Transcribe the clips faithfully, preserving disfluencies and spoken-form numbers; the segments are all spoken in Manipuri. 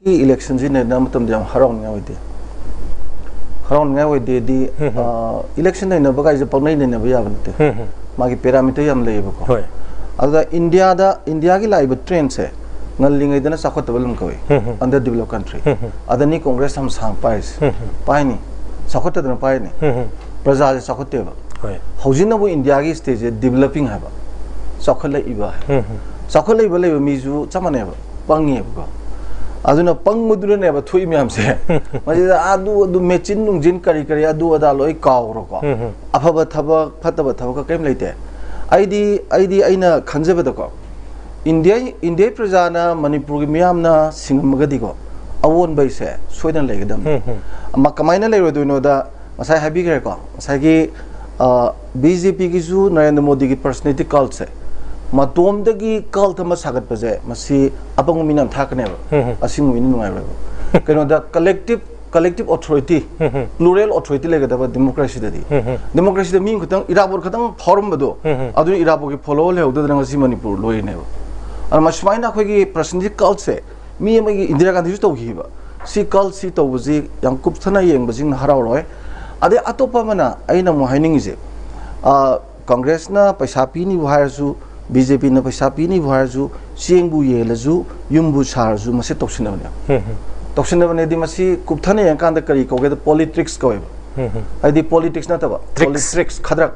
ꯏꯂꯦꯛꯁꯟꯁꯤ ꯅꯩꯅꯕ ꯃꯇꯝꯗ ꯌꯥꯝ ꯍꯔꯥꯎꯅꯤꯡꯉꯥꯏ ꯑꯣꯏꯗꯦ꯫ ꯍꯔꯥꯎꯅꯤꯡꯉꯥꯏ ꯑꯣꯏꯗꯦꯗꯤ, ꯏꯂꯦꯛꯁꯟ ꯅꯩꯅꯕ ꯀꯥꯏꯁꯦ ꯄꯪꯅꯩ ꯅꯩꯅꯕ ꯌꯥꯕ ꯅꯠꯇꯦ꯫ ꯃꯥꯒꯤ ꯄꯦꯔꯥꯃꯤꯇꯔ ꯌꯥꯝ ꯂꯩꯌꯦꯕꯀꯣ꯫ ꯍꯣꯏ꯫ ꯑꯗꯨꯗ ꯏꯟꯗꯤꯌꯥꯗ, ꯏꯟꯗꯤꯌꯥꯒꯤ ꯂꯥꯛꯏꯕ ꯇ꯭ꯔꯦꯟꯁꯦ ꯉꯜꯂꯤꯉꯩꯗꯅ ꯆꯥꯎꯈꯠꯇꯕ ꯂꯝ ꯀꯧꯏ, under developed country꯫ ꯑꯗꯅꯤ ꯀꯣꯡꯒ꯭ꯔꯦꯁ ꯌꯥꯝ ꯁꯥꯡ ꯄꯥꯏꯔꯤꯁꯦ꯫ ꯄꯥꯏꯅꯤ, ꯆꯥꯎꯈꯠꯇꯗꯅ ꯄꯥꯏꯅꯤ꯫ ꯄ꯭ꯔꯖꯥꯁꯦ ꯆꯥꯎꯈꯠꯇꯦꯕ꯫ ꯍꯣꯏ꯫ ꯍꯧꯖꯤꯛꯅꯕꯨ ꯏꯟꯗꯤꯌꯥꯒꯤ ꯁ꯭ꯇꯦꯠꯁꯦ developing ꯍꯥꯏꯕ, ꯆꯥꯎꯈꯠꯂꯛꯏꯕ ꯍꯥꯏꯕ꯫ ꯆꯥꯎꯈꯠꯂꯛꯏꯕ ꯂꯩꯕ ꯃꯤꯁꯨ ꯆꯞ ꯃꯥꯟꯅꯩꯕ, ꯄꯪꯉꯦꯕꯀꯣ꯫ ꯑꯗꯨꯅ ꯄꯪꯕꯗꯨꯅꯅꯦꯕ ꯊꯣꯛꯏ ꯃꯌꯥꯝꯁꯦ꯫ ꯃꯁꯤꯗ ꯑꯗꯨ, ꯑꯗꯨ ꯃꯦꯆꯤꯟ ꯅꯨꯡꯖꯤꯟ ꯀꯔꯤ ꯀꯔꯤ ꯑꯗꯨ ꯑꯗꯥ ꯂꯣꯏ ꯀꯥꯎꯔꯣꯀꯣ꯫ ꯑꯐꯕ ꯊꯕꯛ ꯐꯠꯇꯕ ꯊꯕꯛꯀ ꯀꯔꯤꯝ ꯂꯩꯇꯦ꯫ ꯑꯩꯗꯤ, ꯑꯩꯗꯤ ꯑꯩꯅ ꯈꯟꯖꯕꯗꯀꯣ, ꯏꯟꯗꯤꯌꯥ, ꯏꯟꯗꯤꯌꯥ ꯄ꯭ꯔꯖꯥꯅ, ꯃꯅꯤꯄꯨꯔꯒꯤ ꯃꯤꯌꯥꯝꯅ ꯁꯤꯡꯉꯝꯃꯒꯗꯤꯀꯣ, ꯑꯑꯣꯟꯕ ꯍꯥꯏꯁꯦ ꯁꯣꯏꯗꯅ ꯂꯩꯒꯗꯕꯅꯤ꯫ ꯀꯃꯥꯏꯅ ꯂꯩꯔꯣꯏꯗꯣꯏꯅꯣꯗ, ꯉꯁꯥꯏ ꯍꯥꯏꯕꯤꯈ꯭ꯔꯦꯀꯣ, ꯉꯁꯥꯏꯒꯤ ꯕꯤ ꯖꯦ ꯄꯤꯒꯤꯁꯨ ꯅꯔꯦꯟꯗ꯭ꯔ ꯃꯣꯗꯤꯒꯤ personality cultꯁꯦ, ꯃꯇꯣꯝꯗꯒꯤ cult ꯑꯃ ꯁꯥꯒꯠꯄꯁꯦ, ꯃꯁꯤ ꯑꯄꯪꯕ ꯃꯤꯅ ꯌꯥꯝ ꯊꯥꯛꯀꯅꯦꯕ꯫ ꯑꯁꯤꯡꯕ ꯃꯤꯅ ꯅꯨꯡꯉꯥꯏꯔꯣꯏꯕ꯫ ꯀꯩꯅꯣꯗ collective, collective authority, plural authority ꯂꯩꯒꯗꯕ democracyꯗꯗꯤ꯫ Democracyꯗ ꯃꯤ ꯈꯛꯇꯪ, ꯏꯔꯥꯕꯣꯠ ꯈꯛꯇꯪ ꯐꯥꯎꯔꯝꯕꯗꯣ, ꯑꯗꯨꯅ ꯏꯔꯥꯕꯣꯠꯀꯤ follower ꯂꯩꯍꯧꯗꯗꯅ ꯉꯁꯤ ꯃꯅꯤꯄꯨꯔ ꯂꯣꯏꯔꯤꯅꯦꯕ꯫ ꯑꯗꯨꯅ ꯁꯨꯃꯥꯏꯅ ꯑꯩꯈꯣꯏꯒꯤ personality cultꯁꯦ, ꯃꯤ ꯑꯃꯒꯤ, ꯏꯟꯗꯤꯔꯥ ꯒꯥꯟꯙꯤꯁꯨ ꯇꯧꯈꯤꯕ꯫ ꯁꯤ cultꯁꯤ ꯇꯧꯕꯁꯤ ꯌꯥꯝ ꯀꯨꯞꯊꯅ ꯌꯦꯡꯕꯁꯤꯡꯅ ꯍꯔꯥꯎꯔꯣꯏ꯫ ꯑꯗꯩ ꯑꯇꯣꯞꯄ ꯑꯃꯅ ꯑꯩꯅ ꯑꯃꯨꯛ ꯍꯥꯏꯅꯤꯡꯉꯤꯁꯦ, ꯀꯪꯒ꯭ꯔꯦꯁꯅ ꯄꯩꯁꯥ ꯄꯤꯅꯤꯕꯨ ꯍꯥꯏꯔꯁꯨ, ꯕꯤ ꯖꯦ ꯄꯤꯅ ꯄꯩꯁꯥ ꯄꯤꯅꯤꯕꯨ ꯍꯥꯏꯔꯁꯨ, ꯆꯦꯡꯕꯨ ꯌꯦꯜꯂꯁꯨ, ꯌꯨꯝꯕꯨ ꯁꯥꯔꯁꯨ, ꯃꯁꯤ ꯇꯧꯁꯤꯟꯅꯕꯅꯦꯕ꯫ ꯇꯧꯁꯤꯟꯅꯕꯅꯦꯗꯤ ꯃꯁꯤ ꯀꯨꯞꯊꯅ ꯌꯦꯡꯉꯀꯥꯟꯗ ꯀꯔꯤ ꯀꯧꯒꯦꯗ, politics ꯀꯧꯋꯦꯕ꯫ ꯍꯥꯏꯗꯤ politics ꯅꯠꯇꯕ, Tricks꯫ Politics, ꯈꯗ꯭ꯔꯛ꯫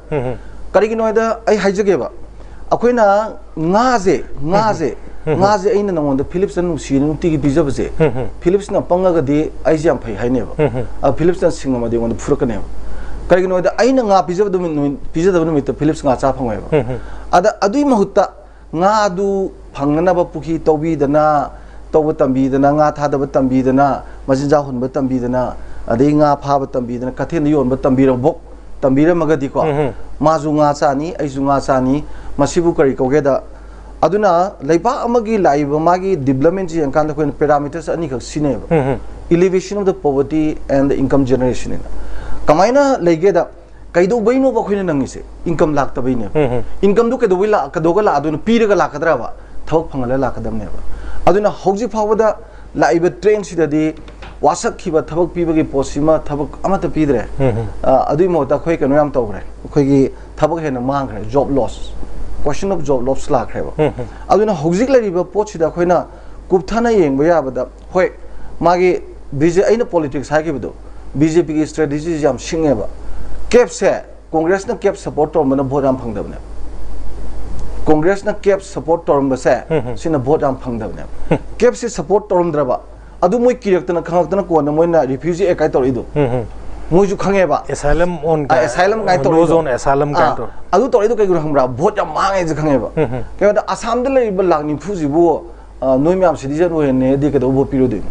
ꯀꯔꯤꯒꯤꯅꯣ ꯍꯥꯏꯗ, ꯑꯩ ꯍꯥꯏꯖꯒꯦꯕ, ꯑꯩꯈꯣꯏꯅ ꯉꯥꯁꯦ, ꯉꯥꯁꯦ, ꯉꯥꯁꯦ ꯑꯩꯅ ꯅꯉꯣꯟꯗ ꯐꯤꯂꯤꯞꯁꯇ ꯅꯨꯡꯁꯤꯅ ꯅꯨꯡꯇꯤꯒꯤ ꯄꯤꯖꯕꯁꯦ, ꯐꯤꯂꯤꯞꯁꯅ ꯄꯪꯉꯒꯗꯤ ꯑꯩꯁꯦ ꯌꯥꯝ ꯐꯩ ꯍꯥꯏꯅꯦꯕ꯫ ꯑꯗ ꯐꯤꯂꯤꯞꯁꯅ ꯁꯤꯡꯉꯝꯃꯗꯤ ꯑꯩꯉꯣꯟꯗ ꯐꯨꯔꯛꯀꯅꯦꯕ꯫ ꯀꯔꯤꯒꯤꯅꯣ ꯍꯥꯏꯗ, ꯑꯩꯅ ꯉꯥ ꯄꯤꯖꯕ ꯅꯨꯃꯤꯠ, ꯄꯤꯖꯗꯕ ꯅꯨꯃꯤꯠꯇ ꯐꯤꯂꯤꯞꯁ ꯉꯥ ꯆꯥ ꯐꯪꯉꯣꯏꯕ꯫ ꯑꯗ ꯑꯗꯨꯒꯤ ꯃꯍꯨꯠꯇ ꯉꯥꯗꯨ ꯐꯪꯅꯅꯕ ꯄꯨꯈ꯭ꯔꯤ ꯇꯧꯕꯤꯗꯅ, ꯇꯧꯕ ꯇꯝꯕꯤꯗꯅ, ꯉꯥ ꯊꯥꯗꯕ ꯇꯝꯕꯤꯗꯅ, ꯃꯆꯤꯟꯖꯥꯛ ꯍꯨꯟꯕ ꯇꯝꯕꯤꯗꯅ, ꯑꯗꯩ ꯉꯥ ꯐꯥꯕ ꯇꯝꯕꯤꯗꯅ, ꯀꯩꯊꯦꯜꯗ ꯌꯣꯟꯕ ꯇꯝꯕꯤꯔꯝꯕꯣ-, ꯇꯝꯕꯤꯔꯝꯃꯒꯗꯤꯀꯣ, ꯃꯥꯁꯨ ꯉꯥ ꯆꯥꯅꯤ, ꯑꯩꯁꯨ ꯉꯥ ꯆꯥꯅꯤ꯫ ꯃꯁꯤꯕꯨ ꯀꯔꯤ ꯀꯧꯒꯦꯗ, ꯑꯗꯨꯅ ꯂꯩꯕꯥꯛ ꯑꯃꯒꯤ ꯂꯥꯛꯏꯕ ꯃꯥꯒꯤ developmentꯁꯤ ꯌꯦꯡꯀꯥꯟꯗ ꯑꯩꯈꯣꯏꯅ parameterꯁꯦ ꯑꯅꯤꯈꯛ ꯁꯤꯖꯤꯟꯅꯩꯌꯦꯕ꯫ Elevation of the poverty and the income generation ꯍꯥꯏꯅ꯫ ꯀꯃꯥꯏꯅ ꯂꯩꯒꯦꯗ, ꯀꯩꯗꯧꯕꯩꯅꯣꯕ ꯑꯩꯈꯣꯏꯅ ꯅꯪꯉꯤꯁꯦ? Income ꯂꯥꯛꯇꯕꯩꯅꯦꯕ꯫ Incomeꯗꯨ ꯀꯩꯗꯧꯕꯩ ꯂꯥꯛ-, ꯀꯩꯗꯧꯒ ꯂꯥꯛꯑꯗꯣꯏꯅꯣ? ꯄꯤꯔꯒ ꯂꯥꯛꯀꯗ꯭ꯔꯕ? ꯊꯕꯛ ꯐꯪꯍꯜꯂꯒ ꯂꯥꯛꯀꯗꯕꯅꯦꯕ꯫ ꯑꯗꯨꯅ ꯍꯧꯖꯤꯛ ꯐꯥꯎꯕꯗ ꯂꯥꯛꯏꯕ ꯇ꯭ꯔꯦꯟꯁꯤꯗꯗꯤ ꯋꯥꯁꯛꯈꯤꯕ ꯊꯕꯛ ꯄꯤꯕꯒꯤ ꯄꯣꯠꯁꯤꯃ ꯊꯕꯛ ꯑꯃꯠꯇ ꯄꯤꯗ꯭ꯔꯦ꯫ ꯑ, ꯑꯗꯨꯒꯤ ꯃꯍꯨꯠꯇ ꯑꯩꯈꯣꯏ ꯀꯩꯅꯣ ꯌꯥꯝ ꯇꯧꯈ꯭ꯔꯦ, ꯑꯩꯈꯣꯏꯒꯤ ꯊꯕꯛ ꯍꯦꯟꯅ ꯃꯥꯡꯈ꯭ꯔꯦ, job loss, question of job loss ꯂꯥꯛꯈ꯭ꯔꯦꯕ꯫ ꯑꯗꯨꯅ ꯍꯧꯖꯤꯛ ꯂꯩꯔꯤꯕ ꯄꯣꯠꯁꯤꯗ ꯑꯩꯈꯣꯏꯅ ꯀꯨꯞꯊꯅ ꯌꯦꯡꯕ ꯌꯥꯕꯗ, ꯍꯣꯏ, ꯃꯥꯒꯤ ꯕꯤ ꯖꯦ, ꯑꯩꯅ politics ꯍꯥꯏꯈꯤꯕꯗꯣ, ꯕꯤ ꯖꯦ ꯄꯤꯒꯤ strategy ꯁꯤ ꯌꯥꯝ ꯁꯤꯡꯉꯦꯕ꯫ ꯀꯦꯞꯁꯦ, ꯀꯣꯡꯒ꯭ꯔꯦꯁꯅ ꯀꯦꯞ support ꯇꯧꯔꯝꯕꯅ vote ꯌꯥꯝ ꯐꯪꯗꯕꯅꯦꯕ꯫ ꯀꯣꯡꯒ꯭ꯔꯦꯁꯅ ꯀꯦꯞ support ꯇꯧꯔꯝꯕꯁꯦ, ꯁꯤꯅ vote ꯌꯥꯝ ꯐꯪꯗꯕꯅꯦꯕ꯫ ꯀꯦꯞꯁꯤ support ꯇꯧꯔꯝꯗ꯭ꯔꯕ, ꯑꯗꯨ ꯃꯣꯏ ꯀꯤꯔꯛꯇꯅ ꯈꯪꯉꯛꯇꯅ ꯀꯣꯟꯅ ꯃꯣꯏꯅ refugee act ꯀꯥꯏ ꯇꯧꯔꯛꯏꯗꯣ꯫ ꯃꯣꯏꯁꯨ ꯈꯪꯉꯦꯕ꯫ Asylum on ꯑ, ꯀꯥꯏ, asylum ꯀꯥꯏ no ꯇꯧꯔꯛꯏꯗꯣ꯫ Zone asylum ꯀꯥꯏ ꯑꯥ, ꯇꯧꯔꯛꯏ꯫ ꯑꯗꯨ ꯇꯧꯔꯛꯏꯗꯣ ꯀꯩꯒꯤꯅꯣ ꯈꯪꯕ꯭ꯔꯥ? Vote ꯌꯥꯝ ꯃꯥꯡꯉꯦꯁꯦ ꯈꯪꯉꯦꯕ꯫ ꯀꯩꯅꯣꯗ ꯑꯁꯥꯝꯗ ꯂꯩꯔꯤꯕ ꯂꯥꯛ ꯅꯤꯐꯨꯁꯤꯕꯨ, ꯑ, ꯅꯣꯏ ꯃꯌꯥꯝ citizen ꯑꯣꯏꯍꯟꯅꯦꯗꯤ ꯀꯩꯗꯧꯕ vote ꯄꯤꯔꯨꯗꯣꯏꯅꯣ?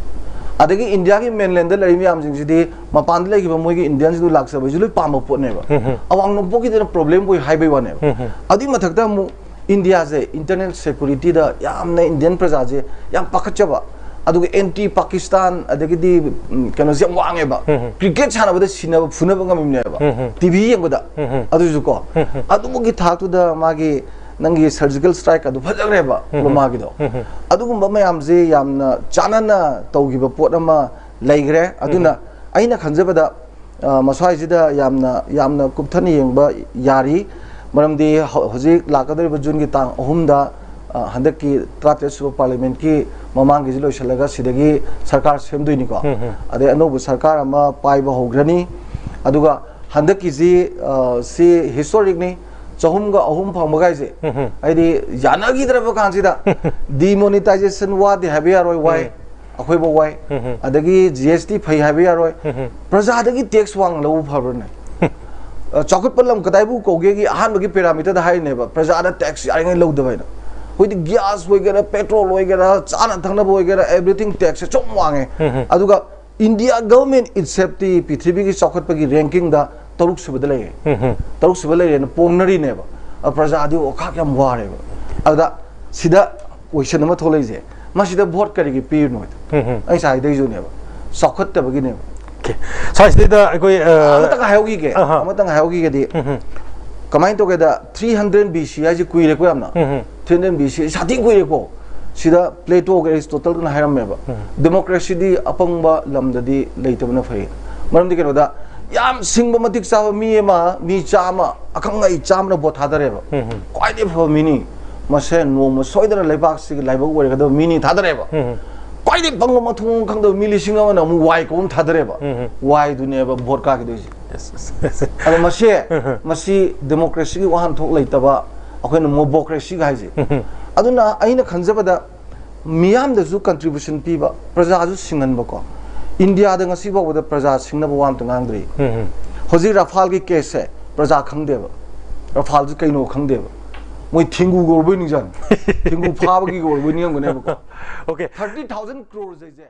ꯑꯗꯒꯤ ꯏꯟꯗꯤꯌꯥꯒꯤ mainland ꯂꯩꯔꯤꯕ ꯃꯌꯥꯝꯁꯤꯡꯁꯤꯗꯤ, ꯃꯄꯥꯟꯗ ꯂꯩꯈꯤꯕ ꯃꯣꯏꯒꯤ Indianꯁꯤꯡꯗꯨ ꯂꯥꯛꯆꯕꯁꯨ ꯂꯣꯏ ꯄꯥꯝꯕ ꯄꯣꯠꯅꯦꯕ꯫ ꯑꯋꯥꯡ ꯅꯣꯡꯄꯣꯛꯀꯤꯗꯅ problem ꯑꯣꯏ ꯍꯥꯏꯕꯩ ꯋꯥꯅꯦꯕ꯫ ꯑꯗꯨꯒꯤ ꯃꯊꯛꯇ ꯑꯃꯨꯛ ꯏꯟꯗꯤꯌꯥꯁꯦ internal securityꯗ ꯌꯥꯝꯅ Indian ꯄ꯭ꯔꯖꯥꯁꯦ ꯌꯥꯝ ꯄꯥꯈꯠꯆꯕ, ꯑꯗꯨꯒ anti Pakistan, ꯑꯗꯒꯤꯗꯤ, ꯎꯝ, ꯀꯩꯅꯣꯁꯦ ꯌꯥꯝ ꯋꯥꯡꯉꯦꯕ꯫ Cricket ꯁꯥꯟꯅꯕꯗ ꯁꯤꯅꯕ ꯐꯨꯅꯕ ꯉꯝꯃꯤꯕꯅꯦꯕ, T V ꯌꯦꯡꯕꯗ꯫ ꯑꯗꯨꯁꯨ ꯀꯣ, ꯑꯗꯨꯃꯛꯀꯤ ꯊꯥꯛꯇꯨꯗ ꯃꯥꯒꯤ, ꯅꯪꯒꯤ surgical strike ꯑꯗꯨ ꯐꯖꯈ꯭ꯔꯦꯕ, ꯄꯨꯜꯋꯥꯃꯥꯒꯤꯗꯣ꯫ ꯑꯗꯨꯒꯨꯝꯕ ꯃꯌꯥꯝꯁꯦ ꯌꯥꯝꯅ ꯆꯥꯟꯅꯅ ꯇꯧꯈꯤꯕ ꯄꯣꯠ ꯑꯃ ꯂꯩꯈ꯭ꯔꯦ꯫ ꯑꯗꯨꯅ ꯑꯩꯅ ꯈꯟꯖꯕꯗ, ꯑ, ꯃꯁ꯭ꯋꯥꯏꯁꯤꯗ ꯌꯥꯝꯅ, ꯌꯥꯝꯅ ꯀꯨꯞꯊꯅ ꯌꯦꯡꯕ ꯌꯥꯔꯤ꯫ ꯃꯔꯝꯗꯤ ꯍꯧ-, ꯍꯧꯖꯤꯛ ꯂꯥꯛꯀꯗꯧꯔꯤꯕ Juneꯒꯤ ꯇꯥꯡ ꯑꯍꯨꯝꯗ, ꯑ, ꯍꯟꯗꯛꯀꯤ ꯇꯔꯥꯇꯔꯦꯠ ꯁꯨꯕ Parliamentꯀꯤ ꯃꯃꯥꯡꯒꯤꯁꯤ ꯂꯣꯏꯁꯤꯜꯂꯒ ꯁꯤꯗꯒꯤ ꯁꯔꯀꯥꯔ ꯁꯦꯝꯗꯣꯏꯅꯤꯀꯣ꯫ ꯑꯗꯩ ꯑꯅꯧꯕ ꯁꯔꯀꯥꯔ ꯑꯃ ꯄꯥꯏꯕ ꯍꯧꯈ꯭ꯔꯅꯤ꯫ ꯑꯗꯨꯒ ꯍꯟꯗꯛꯀꯤꯁꯤ, ꯑ, ꯁꯤ historicꯅꯤ꯫ ꯆꯍꯨꯝꯒ ꯑꯍꯨꯝ ꯐꯪꯕ ꯀꯥꯏꯁꯦ, ꯍꯥꯏꯗꯤ ꯌꯥꯅꯈꯤꯗ꯭ꯔꯕ ꯀꯥꯟꯁꯤꯗ, demonetization ꯋꯥꯗꯦ ꯍꯥꯏꯕ ꯌꯥꯔꯣꯏ, ꯋꯥꯏ꯫ ꯑꯩꯈꯣꯏꯕꯨ ꯋꯥꯏ꯫ ꯑꯗꯒꯤ G S T ꯐꯩ ꯍꯥꯏꯕ ꯌꯥꯔꯣꯏ꯫ ꯄ꯭ꯔꯖꯥꯗꯒꯤ tax ꯋꯥꯡꯅ ꯂꯧꯕ ꯐꯕ꯭ꯔꯅꯦ? ꯑ, ꯆꯥꯎꯈꯠꯄ ꯂꯝ ꯀꯗꯥꯏꯕꯨ ꯀꯧꯒꯦꯒꯤ ꯑꯍꯥꯟꯕꯒꯤ parameterꯗ ꯍꯥꯏꯔꯤꯅꯦꯕ, ꯄ꯭ꯔꯖꯥꯗ tax ꯌꯥꯔꯤꯉꯩ ꯂꯧꯗꯕ ꯍꯥꯏꯅ꯫ ꯑꯩꯈꯣꯏꯗꯤ gas ꯑꯣꯏꯒꯦꯔꯥ, petrol ꯑꯣꯏꯒꯦꯔꯥ, ꯆꯥꯅ ꯊꯛꯅꯕ ꯑꯣꯏꯒꯦꯔꯥ, everything taxꯁꯦ ꯁꯨꯝ ꯋꯥꯡꯉꯦ꯫ ꯑꯗꯨꯒ India government itselfꯇꯤ ꯄ꯭ꯔꯤꯊꯤꯕꯤꯒꯤ ꯆꯥꯎꯈꯠꯄꯒꯤ rankingꯗ ꯇꯔꯨꯛ ꯁꯨꯕꯗ ꯂꯩꯔꯦ꯫ ꯇꯔꯨꯛ ꯁꯨꯕ ꯂꯩꯔꯦꯅ ꯄꯣꯡꯅꯔꯤꯅꯦꯕ꯫ ꯑ, ꯄ꯭ꯔꯖꯥꯗꯤ ꯑꯣꯈꯥꯛ ꯌꯥꯝ ꯋꯥꯔꯦꯕ꯫ ꯑꯗꯨꯗ ꯁꯤꯗ question ꯑꯃ ꯊꯣꯛꯂꯛꯏꯁꯦ, ꯃꯁꯤꯗ vote ꯀꯔꯤꯒꯤ ꯄꯤꯔꯤꯅꯣ ꯍꯥꯏꯗꯣ꯫ ꯑꯩ ꯉꯁꯥꯏ ꯍꯥꯏꯗꯣꯏꯁꯨꯅꯦꯕ, ꯆꯥꯎꯈꯠꯇꯕꯒꯤꯅꯦꯕ꯫ Okay꯫ ꯁ꯭ꯋꯥꯏꯁꯤꯗꯩꯗ ꯑꯩꯈꯣꯏ, ꯑ, ꯑꯃꯇꯪ ꯍꯥꯏꯍꯧꯈꯤꯒꯦ, ꯑꯍꯥ꯫ ꯑꯃꯇꯪ ꯍꯥꯏꯍꯧꯈꯤꯒꯗꯤ, ꯀꯃꯥꯏꯅ ꯇꯧꯒꯦꯗ, three hundred B C ꯍꯥꯏꯁꯦ ꯀꯨꯏꯔꯦꯀꯣ ꯌꯥꯝꯅ꯫ Three hundred B C ꯁꯥꯊꯤ ꯀꯨꯏꯔꯦꯀꯣ꯫ ꯁꯤꯗ ꯄ꯭ꯂꯦꯇꯣꯒ ꯑꯦꯔꯤꯁꯇꯣꯇꯜꯒꯅ ꯍꯥꯏꯔꯝꯃꯦꯕ, ꯗꯦꯃꯣꯀ꯭ꯔꯦꯁꯤꯗꯤ ꯑꯄꯪꯕ ꯂꯝꯗꯗꯤ ꯂꯩꯇꯕꯅ ꯐꯩ꯫ ꯃꯔꯝꯗꯤ ꯀꯩꯅꯣꯗ, ꯌꯥꯝ ꯁꯤꯡꯕ ꯃꯇꯤꯛ ꯆꯥꯕ ꯃꯤ ꯑꯃ, ꯃꯤ ꯆꯥꯝꯃ, ꯑꯈꯪ ꯑꯍꯩ ꯆꯥꯝꯃꯅ ꯚꯣꯠ ꯊꯥꯗꯔꯦꯕ꯫ ꯈ꯭ꯋꯥꯏꯗꯒꯤ ꯐꯕ ꯃꯤꯅꯤ, ꯃꯁꯦ ꯅꯣꯡꯃ ꯁꯣꯏꯗꯅ ꯂꯩꯕꯥꯛꯁꯤꯒꯤ ꯂꯥꯏꯕꯛ ꯑꯣꯏꯔꯒꯗꯕ ꯃꯤꯅꯤ ꯊꯥꯗꯔꯦꯕ꯫ ꯈ꯭ꯋꯥꯏꯗꯒꯤ ꯄꯪꯕ ꯃꯊꯣꯡ ꯈꯪꯗꯕ ꯃꯤ ꯂꯤꯁꯤꯡ ꯑꯃꯅ ꯑꯃꯨꯛ ꯋꯥꯏ ꯀꯧꯕ ꯑꯃ ꯊꯥꯗꯔꯦꯕ꯫ ꯋꯥꯏꯗꯨꯅꯦꯕ ꯚꯣꯠ ꯀꯥꯈꯤꯗꯣꯏꯁꯦ꯫ ꯑꯗꯣ ꯃꯁꯦ, ꯃꯁꯤ ꯗꯦꯃꯣꯀ꯭ꯔꯦꯁꯤꯒꯤ ꯋꯥꯍꯟꯊꯣꯛ ꯂꯩꯇꯕ, ꯑꯩꯈꯣꯏꯅ ꯃꯣꯕꯣꯀ꯭ꯔꯦꯁꯤꯒ ꯍꯥꯏꯁꯦ꯫ ꯑꯗꯨꯅ ꯑꯩꯅ ꯈꯟꯖꯕꯗ, ꯃꯤꯌꯥꯝꯗꯁꯨ ꯀꯟꯇ꯭ꯔꯤꯕ꯭ꯌꯨꯁꯟ ꯄꯤꯕ, ꯄ꯭ꯔꯖꯥꯁꯨ ꯁꯤꯡꯍꯟꯕꯀꯣ꯫ ꯏꯟꯗꯤꯌꯥꯗ ꯉꯁꯤ ꯐꯥꯎꯕꯗ ꯄ꯭ꯔꯖꯥ ꯁꯤꯡꯅꯕ ꯋꯥ ꯑꯝꯇ ꯉꯥꯡꯗ꯭ꯔꯤ꯫ ꯍꯧꯖꯤꯛ ꯔꯐꯥꯜꯒꯤ ꯀꯦꯁꯁꯦ ꯄ꯭ꯔꯖꯥ ꯈꯪꯗꯦꯕ꯫ ꯔꯐꯥꯜꯁꯦ ꯀꯩꯅꯣ ꯈꯪꯗꯦꯕ꯫ ꯃꯣꯏ ꯊꯦꯡꯒꯨ ꯀꯧꯔꯕꯣꯏ ꯅꯤꯡꯖꯥꯅꯤ꯫ ꯊꯦꯡꯒꯨ ꯐꯥꯕꯒꯤ ꯀꯧꯔꯕꯣꯏ ꯅꯤꯡꯉꯝꯒꯅꯦꯕꯀꯣ꯫ Okay. Thirty thousand crore ꯍꯥꯏꯁꯦ꯫